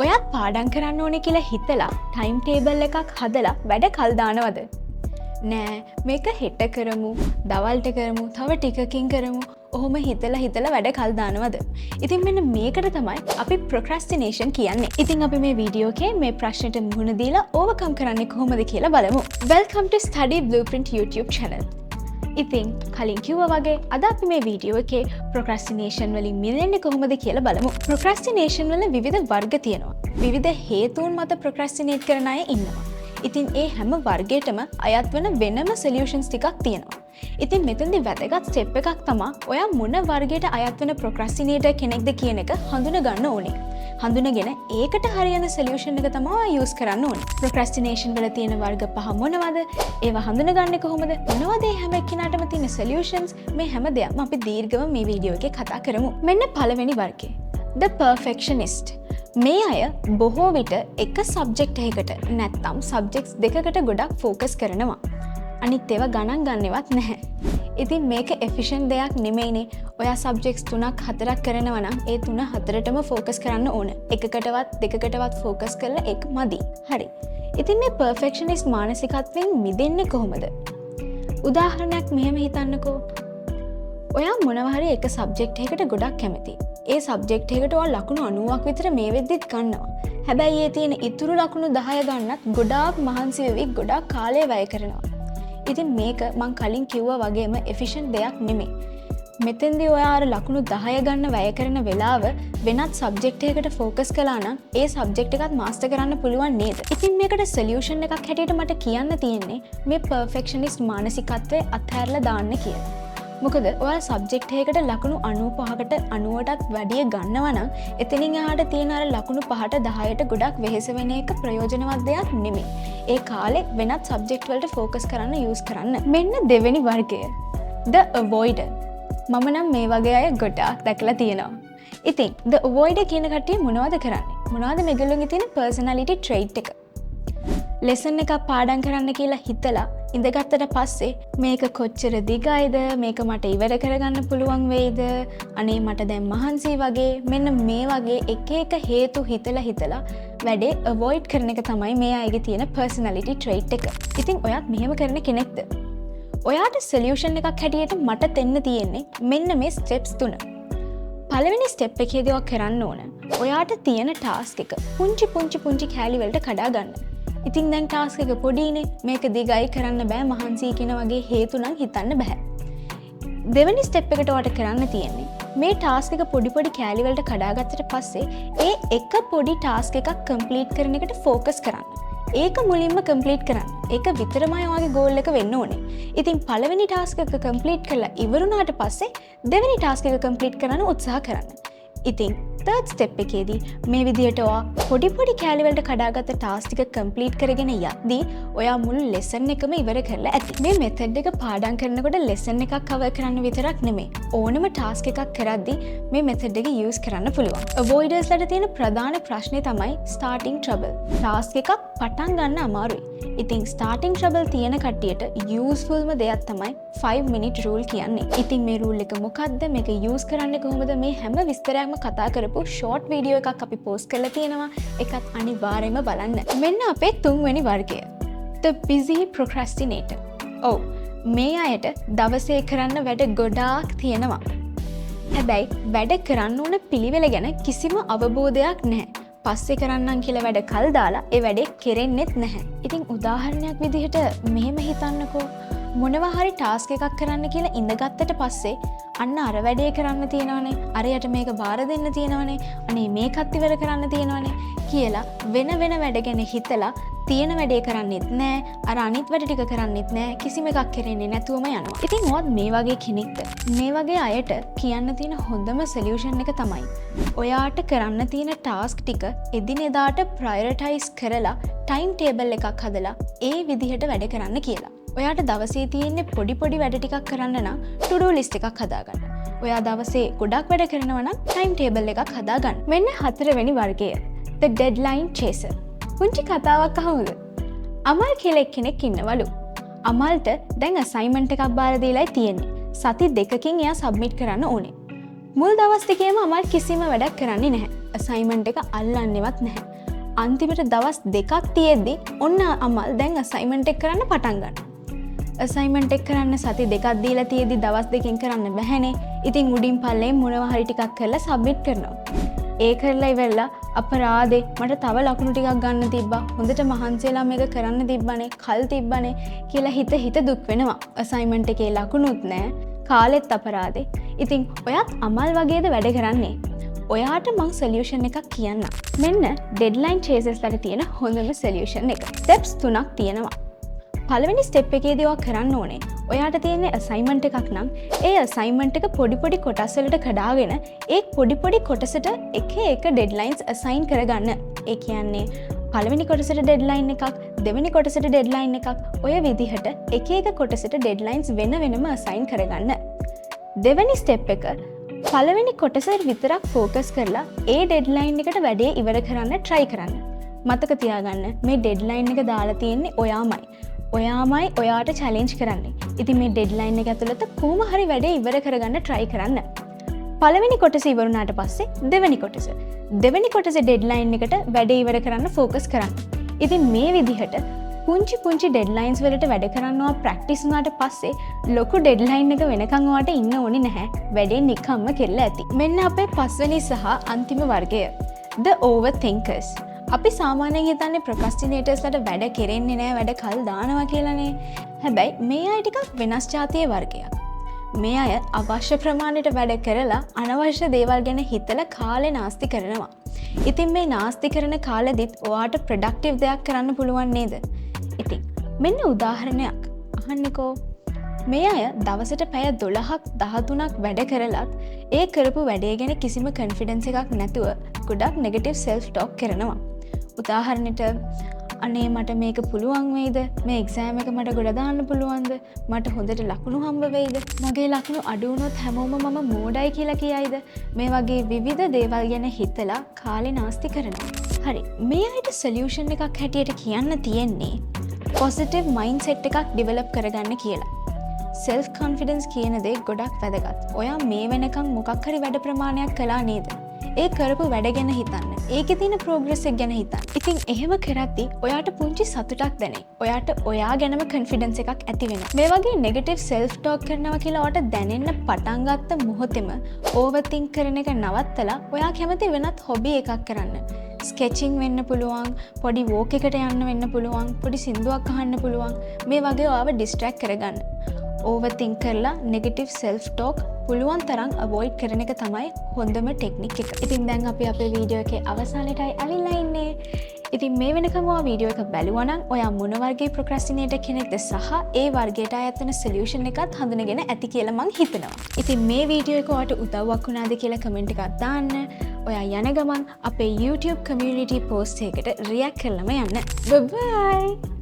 ඔයත් පාඩම් කරන්න ඕනේ කියලා හිතලා ටයිම් ටේබල් එකක් හදලා වැඩ කල් දානවද? නෑ, මේක හෙට කරමු, දවල්ට කරමු, තව ටිකකින් කරමු. ඔහොම හිතලා හිතලා වැඩ කල් දානවද? ඉතින් මෙන්න මේකට තමයි අපි ප්‍රොක්‍රැස්ටිනේෂන් කියන්නේ. ඉතින් අපි මේ වීඩියෝ එකේ මේ ප්‍රශ්නෙට මුහුණ දීලා ඕවර්කම් කරන්නේ කොහොමද කියලා බලමු. Welcome to Study Blueprint YouTube channel. ඉතින් කලින් කිව්වා වගේ අද අපි මේ වීඩියෝ එකේ ප්‍රොක්‍රැස්ටිනේෂන් වලින් මිදෙන්නේ කොහොමද කියලා බලමු. ප්‍රොක්‍රැස්ටිනේෂන් වල විවිධ වර්ග තියෙනවා. විවිධ හේතුන් මත ප්‍රොක්‍රැස්ටිනේට් කරන අය ඉන්නවා. ඉතින් ඒ හැම වර්ගයටම අයත් වන වෙනම සොලියුෂන්ස් ටිකක් තියෙනවා. ඉතින් මෙතනදි වැදගත් ස්ටෙප් එකක් තමා ඔයා මොන වර්ගයට අයත් වෙන ප්‍රොක්‍රැස්ටිනේටර් කෙනෙක්ද කියන එක හඳුන ගන්න ඕනේ. හඳුනගෙන ඒකට හරියන සොලියුෂන් එක තමයි ඔයා යූස් කරන්න ඕනේ. ප්‍රොක්‍රැස්ටිනේෂන් වල තියෙන වර්ග පහ මොනවද? ඒවා හඳුනගන්නේ කොහොමද? මොනවද ඒ හැම එක්කිනාටම තියෙන සොලියුෂන්ස්? මේ හැම දෙයක්ම අපි දීර්ඝව මේ වීඩියෝ එකේ කතා කරමු. මෙන්න පළවෙනි වර්ගය. The Perfectionist. මේ අය බොහෝ විට එක සබ්ජෙක්ට් එකකට නැත්තම් සබ්ජෙක්ට්ස් දෙකකට ගොඩක් ෆෝකස් කරනවා. අනිත් ඒවා ගණන් ගන්නෙවත් නැහැ. ඉතින් මේක එෆිෂන්ට් දෙයක් නෙමෙයිනේ. ඔයා සබ්ජෙක්ට්ස් තුනක් හතරක් කරනවා නම් ඒ තුන හතරටම ෆෝකස් කරන්න ඕන. එකකටවත් දෙකකටවත් ෆෝකස් කරලා ඒක මදි. හරි. ඉතින් මේ පර්ෆෙක්ෂනිස්ට් මානසිකත්වයෙන් මිදෙන්නේ කොහොමද? උදාහරණයක් මෙහෙම හිතන්නකෝ. ඔයා මොනවා හරි එක සබ්ජෙක්ට් එකකට ගොඩක් කැමති. ඒ සබ්ජෙක්ට් එකට ඔයා ලකුණු 90ක් විතර මේ වෙද්දිත් ගන්නවා. හැබැයි ඒ තියෙන ඉතුරු ලකුණු 10 ගන්නත් ගොඩාක් මහන්සි වෙවි ගොඩාක් කාලය වැය කරනවා. ඉතින් මේක මං කලින් කිව්වා වගේම එෆිෂන්ට් දෙයක් නෙමෙයි. මෙතෙන්දී ඔයා අර ලකුණු 10 ගන්න වැය කරන වෙලාව වෙනත් සබ්ජෙක්ට් එකකට ෆෝකස් කළා නම් ඒ සබ්ජෙක්ට් එකත් මාස්ටර් කරන්න පුළුවන් නේද? ඉතින් මේකට සොලියුෂන් එකක් හැටියට මට කියන්න තියෙන්නේ මේ පර්ෆෙක්ෂනිස්ට් මානසිකත්වය අත්හැරලා දාන්න කියලා. මොකද ඔයා සබ්ජෙක්ට් එකකට ලකුණු 95කට 90ටත් වැඩිය ගන්නවා නම් එතනින් එහාට තියෙන අර ලකුණු 5ට 10ට ගොඩක් වෙහෙස වෙන එක ප්‍රයෝජනවත් දෙයක් නෙමෙයි. ඒ කාලේ වෙනත් සබ්ජෙක්ට් වලට ෆෝකස් කරන්න යූස් කරන්න. මෙන්න දෙවෙනි වර්ගය. The Avoider. මම නම් මේ වගේ අය ගොඩාක් දැකලා තියෙනවා. ඉතින් The Avoider කියන කට්ටිය මොනවද කරන්නේ? මොනවද මේගොල්ලෝගේ තියෙන පර්සනැලිටි ට්‍රේට් එක? ලෙසන් එකක් පාඩම් කරන්න කියලා හිතලා ඉඳගත්තට පස්සේ මේක කොච්චර දිගයිද, මේක මට ඉවර කරගන්න පුළුවන් වෙයිද, අනේ මට දැන් මහන්සි වගේ, මෙන්න මේ වගේ එක එක හේතු හිතලා හිතලා වැඩේ අවොයිඩ් කරන එක තමයි මේ අයගේ තියෙන පර්සනැලිටි ට්‍රේට් එක. ඉතින් ඔයත් මෙහෙම කරන කෙනෙක්ද? ඔයාට සොලියුෂන් එකක් හැටියට මට දෙන්න තියෙන්නේ මෙන්න මේ ස්ටෙප්ස් තුන. පළවෙනි ස්ටෙප් එකේදී ඔයා කරන්න ඕන ඔයාට තියෙන ටාස්ක් එක පුංචි පුංචි පුංචි කෑලි වලට කඩා ගන්න. ඉතින් දැන් ටාස්ක් එක පොඩිනේ, මේක දිගයි, කරන්න බෑ, මහන්සි කියන වගේ හේතු නම් හිතන්න බෑ. දෙවෙනි ස්ටෙප් එකට ඔයාට කරන්න තියෙන්නේ මේ ටාස්ක් එක පොඩි පොඩි කෑලි වලට කඩාගත්තට පස්සේ ඒ එක පොඩි ටාස්ක් එකක් කම්ප්ලීට් කරන එකට ෆෝකස් කරන්න. ඒක මුලින්ම කම්ප්ලීට් කරන්න. ඒක විතරමයි ඔයාගේ ගෝල් එක වෙන්න ඕනේ. ඉතින් පළවෙනි ටාස්ක් එක කම්ප්ලීට් කරලා ඉවරුනාට පස්සේ දෙවෙනි ටාස්ක් එක කම්ප්ලීට් කරන්න උත්සාහ කරන්න. ඉතින් තර්ඩ් ස්ටෙප් එකේදී මේ විදිහට ඔයා පොඩි පොඩි කෑලි වලට කඩාගත්ත ටාස්ක් ටික කම්ප්ලීට් කරගෙන යද්දී ඔයා මුළු ලෙසන් එකම ඉවර කරලා ඇති. මේ මෙතඩ් එක පාඩම් කරනකොට ලෙසන් එකක් කවර් කරන්න විතරක් නෙමෙයි, ඕනම ටාස්ක් එකක් කරද්දී මේ මෙතඩ් එක යූස් කරන්න පුළුවන්. අවොයිඩර්ස් ලට තියෙන ප්‍රධාන ප්‍රශ්නේ තමයි ස්ටාර්ටිං ට්‍රබල්. ටාස්ක් එකක් පටන් ගන්න අමාරුයි. ඉතින් ස්ටාර්ටිං ට්‍රබල් තියෙන කට්ටියට යූස්ෆුල්ම දෙයක් තමයි 5 minute rule කියන්නේ. ඉතින් මේ රූල් එක මොකද්ද, මේක යූස් කරන්නේ කොහොමද, මේ හැම විස්තරයක්ම කතා කරපු ෂෝට් වීඩියෝ එකක් අපි පෝස්ට් කරලා තියෙනවා. ඒකත් අනිවාර්යයෙන්ම බලන්න. මෙන්න අපේ තුන්වෙනි වර්ගය. The Busy Procrastinator. ඔව්, මේ අයට දවසේ කරන්න වැඩ ගොඩාක් තියෙනවා. හැබැයි වැඩ කරන්න ඕන පිළිවෙල ගැන කිසිම අවබෝධයක් නැහැ. පස්සේ කරන්නම් කියලා වැඩ කල් දාලා ඒ වැඩේ කෙරෙන්නෙත් නැහැ. ඉතින් උදාහරණයක් විදිහට මෙහෙම හිතන්නකෝ. මොනවා හරි ටාස්ක් එකක් කරන්න කියලා ඉඳගත්තට පස්සේ අන්න අර වැඩේ කරන්න තියෙනවනේ, අරයට මේක බාර දෙන්න තියෙනවනේ, අනේ මේකත් ඉවර කරන්න තියෙනවනේ කියලා වෙන වෙන වැඩ ගැන හිතලා තියෙන වැඩේ කරන්නෙත් නෑ, අර අනිත් වැඩ ටික කරන්නෙත් නෑ, කිසිම එකක් කෙරෙන්නේ නැතුවම යනවා. ඉතින් ඔයත් මේ වගේ කෙනෙක්ද? මේ වගේ අයට කියන්න තියෙන හොඳම සොලියුෂන් එක තමයි ඔයාට කරන්න තියෙන ටාස්ක් ටික එදිනෙදාට ප්‍රයොරිටයිස් කරලා ටයිම් ටේබල් එකක් හදලා ඒ විදිහට වැඩ කරන්න කියලා. ඔයාට දවසේ තියෙන්නේ පොඩි පොඩි වැඩ ටිකක් කරන්න නම් ටු ඩු ලිස්ට් එකක් හදාගන්න. ඔයා දවසේ ගොඩක් වැඩ කරනවා නම් ටයිම් ටේබල් එකක් හදාගන්න. මෙන්න හතරවෙනි වර්ගය. The Deadline Chaser. පුංචි කතාවක් අහමුද? අමල් කියලා එක්කෙනෙක් ඉන්නවලු. අමල්ට දැන් අසයින්මන්ට් එකක් බාර දීලායි තියෙන්නේ. සති 2කින් එයා සබ්මිට් කරන්න ඕනේ. මුල් දවස් දෙකේම අමල් කිසිම වැඩක් කරන්නේ නැහැ. අසයින්මන්ට් එක අල්ලන්නේවත් නැහැ. අන්තිමට දවස් 2ක් තියෙද්දි ඔන්න අමල් දැන් අසයින්මන්ට් එක කරන්න පටන් ගන්නවා. අසයින්මන්ට් එක කරන්න සති 2ක් දීලා තියෙද්දි දවස් 2කින් කරන්න බැහැනේ. ඉතින් උඩින් පල්ලෙන් මොනවා හරි ටිකක් කරලා සබ්මිට් කරනවා. ඒ කරලා ඉවරලා අපරාදේ මට තව ලකුණු ටිකක් ගන්න තිබ්බා. හොඳට මහන්සි වෙලා මේක කරන්න තිබ්බනේ, කල් තිබ්බනේ කියලා හිත හිත දුක් වෙනවා. අසයින්මන්ට් එකේ ලකුණුත් නෑ, කාලෙත් අපරාදේ. ඉතින් ඔයත් අමල් වගේද වැඩ කරන්නේ? ඔයාට මං සොලියුෂන් එකක් කියන්නම්. මෙන්න ඩෙඩ්ලයින් චේසස් වල තියෙන හොඳම සොලියුෂන් එක. ස්ටෙප්ස් 3ක් තියෙනවා. පළවෙනි ස්ටෙප් එකේදී ඔයා කරන්න ඕනේ ඔයාට තියෙන අසයින්මන්ට් එකක් නම් ඒ අසයින්මන්ට් එක පොඩි පොඩි කොටස් වලට කඩාගෙන ඒ පොඩි පොඩි කොටසට එක එක ඩෙඩ්ලයින්ස් අසයින් කරගන්න. ඒ කියන්නේ පළවෙනි කොටසට ඩෙඩ්ලයින් එකක්, දෙවෙනි කොටසට ඩෙඩ්ලයින් එකක්, ඔය විදිහට එක එක කොටසට ඩෙඩ්ලයින්ස් වෙන වෙනම අසයින් කරගන්න. දෙවෙනි ස්ටෙප් එක පළවෙනි කොටසට විතරක් ෆෝකස් කරලා ඒ ඩෙඩ්ලයින් එකට වැඩේ ඉවර කරන්න try කරන්න. මතක තියාගන්න මේ ඩෙඩ්ලයින් එක දාලා තියෙන්නේ ඔයාමයි. ඔයාමයි ඔයාට චැලෙන්ජ් කරන්නේ. ඉතින් මේ ඩෙඩ්ලයින් එක ඇතුළත කොහොම හරි වැඩේ ඉවර කරගන්න try කරන්න. පළවෙනි කොටස ඉවර වුණාට පස්සේ දෙවෙනි කොටස. දෙවෙනි කොටසේ ඩෙඩ්ලයින් එකට වැඩේ ඉවර කරන්න ෆෝකස් කරන්න. ඉතින් මේ විදිහට පුංචි පුංචි ඩෙඩ්ලයින්ස් වලට වැඩ කරන්න ඔයා ප්‍රැක්ටිස් වුණාට පස්සේ ලොකු ඩෙඩ්ලයින් එක වෙනකන් ඔයාට ඉන්න ඕනේ නැහැ. වැඩේ නිකම්ම කෙරලා ඇති. මෙන්න අපේ පස්වෙනි සහ අන්තිම වර්ගය. The Overthinkers. අපි සාමාන්‍යයෙන් හිතන්නේ ප්‍රොක්‍රැස්ටිනේටර්ස්ලට වැඩ කෙරෙන්නේ නෑ, වැඩ කල් දානවා කියලානේ. හැබැයි මේ අය ටිකක් වෙනස් ජාතියේ වර්ගයක්. මේ අය අවශ්‍ය ප්‍රමාණයට වැඩ කරලා අනවශ්‍ය දේවල් ගැන හිතලා කාලේ නාස්ති කරනවා. ඉතින් මේ නාස්ති කරන කාලෙදිත් ඔයාට ප්‍රොඩක්ටිව් දෙයක් කරන්න පුළුවන් නේද? ඉතින් මෙන්න උදාහරණයක් අහන්නකෝ. මේ අය දවසට පැය 12ක් 13ක් වැඩ කරලත් ඒ කරපු වැඩේ ගැන කිසිම කන්ෆිඩන්ස් එකක් නැතුව ගොඩක් නෙගටිව් සෙල්ෆ් ටෝක් කරනවා. උදාහරණෙට අනේ මට මේක පුළුවන් වෙයිද, මේ එක්සෑම් එක මට ගොඩ දාන්න පුළුවන්ද, මට හොඳට ලකුණු හම්බ වෙයිද, මගේ ලකුණු අඩු වුණොත් හැමෝම මම මෝඩයි කියලා කියයිද, මේ වගේ විවිධ දේවල් ගැන හිතලා කාලේ නාස්ති කරනවා. හරි, මේ අයට සොලියුෂන් එකක් හැටියට කියන්න තියෙන්නේ පොසිටිව් මයින්ඩ්සෙට් එකක් ඩිවෙලොප් කරගන්න කියලා. සෙල්ෆ් කොන්ෆිඩන්ස් කියන දේ ගොඩක් වැදගත්. ඔයා මේ වෙනකන් මොකක් හරි වැඩ ප්‍රමාණයක් කළා නේද? ඒ කරපු වැඩ ගැන හිතන්න. ඒකේ තියෙන ප්‍රෝග්‍රස් එක ගැන හිතන්න. ඉතින් එහෙම කරද්දි ඔයාට පුංචි සතුටක් දැනේ. ඔයාට ඔයා ගැනම කොන්ෆිඩන්ස් එකක් ඇති වෙනවා. මේ වගේ නෙගටිව් සෙල්ෆ් ටෝක් කරනවා කියලා ඔයාට දැනෙන්න පටන් ගත්ත මොහොතේම ඕවර් තින්ක් කරන එක නවත්තලා ඔයා කැමති වෙනත් හොබි එකක් කරන්න. ස්කෙචිං වෙන්න පුළුවන්, පොඩි වෝක් එකට යන්න වෙන්න පුළුවන්, පොඩි සින්දුවක් අහන්න පුළුවන්. මේ වගේ ඔයාව ඩිස්ට්‍රැක්ට් කරගන්න. ඕවර් තින්ක් කරලා නෙගටිව් සෙල්ෆ් ටෝක් පුළුවන් තරම් අවොයිඩ් කරන එක තමයි හොඳම ටෙක්නික් එක. ඉතින් දැන් අපි අපේ වීඩියෝ එකේ අවසානයටයි ඇවිල්ලා ඉන්නේ. ඉතින් මේ වෙනකම් ඔයා වීඩියෝ එක බැලුවා නම් ඔයා මොන වර්ගයේ ප්‍රොක්‍රැස්ටිනේටර් කෙනෙක්ද සහ ඒ වර්ගයට අයත් වෙන සොලියුෂන් එකත් හඳුනගෙන ඇති කියලා මං හිතනවා. ඉතින් මේ වීඩියෝ එක ඔයාට උදව්වක් වුණාද කියලා කමෙන්ට් එකක් දාන්න. ඔයා යන ගමන් අපේ YouTube community post එකකට රියැක්ට් කරලම යන්න. Bye bye.